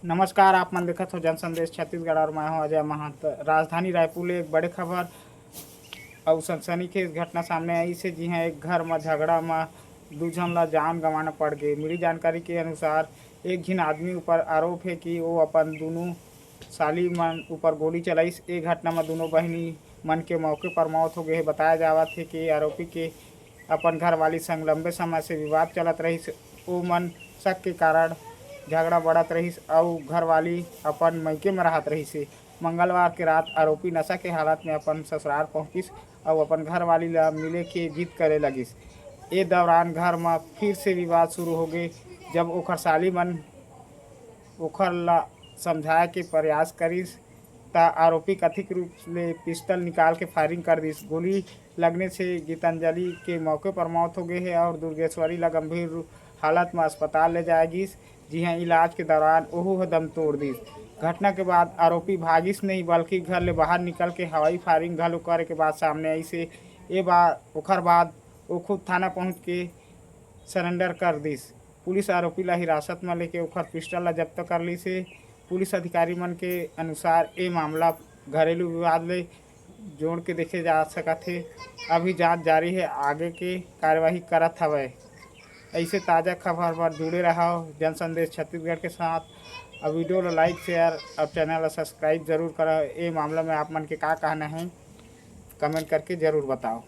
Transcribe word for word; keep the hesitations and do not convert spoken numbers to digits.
नमस्कार, आप मन देखत हो जन संदेश छत्तीसगढ़ और मैं हूं अजय महंत। राजधानी रायपुर ले एक बड़े खबर अउ सनसनीखेज घटना सामने आइस हे, जिहां एक घर म झगड़ा म दू झन ला जान गंवाना पड़ गे। मिली जानकारी के अनुसार, एक झिन आदमी ऊपर आरोप हे कि वो अपन दूनों साली मन ऊपर गोली चलाइस। ए घटना म दूनों बहिनी मन के मौके पर मौत हो गे हे। बताया जावत हे कि आरोपी के अपन घरवाली संग लंबे समय से विवाद चलत रहिस। ओ मन शक के कारण झगड़ा बढ़त रहिस अउ घरवाली अपन मइके म रहत रहिस हे। मंगलवार के रात आरोपी नशा के हालत में अपन ससुराल पहुंचिस अउ अपन घरवाली ला मिले के जिद करे लगिस। ए दौरान घर म फिर से विवाद शुरू हो गे, जब ओखर साली मन ओखर ला समझाए के प्रयास करिस, त आरोपी कथित रूप ले पिस्टल निकाल के फायरिंग कर दिस। गोली लगने से गीतांजलि के मौके पर मौत हो गे हे और दुर्गेश्वरी ला गंभीर रू-, हालत म अस्पताल ले जाए गिस, जिहां इलाज के दौरान ओहू ह दम तोड़ दिस। घटना के बाद आरोपी भागिस नहीं, बल्कि घर ले बाहर निकल के हवाई फायरिंग घलो करे के बात सामने आइस हे। ए बार, ओखर बाद वो खुद थाना पहुंच के सरेंडर कर दिस। पुलिस आरोपी ला हिरासत म लेके ओखर पिस्टल ला जब्त कर लिस हे। पुलिस अधिकारी मन के अनुसार, ए मामला घरेलू विवाद ले जोड़ के देखे जा सकत हे। अभी जांच जारी हे, आगे के कार्यवाही करत हवय। ऐसे ताज़ा खबर बर जुड़े रहव जन संदेश छत्तीसगढ़ के साथ। अब वीडियो ला लाइक, शेयर और चैनल ला सब्सक्राइब जरूर करव। ए मामला में आप मन के का कहना है, कमेंट करके जरूर बताओ।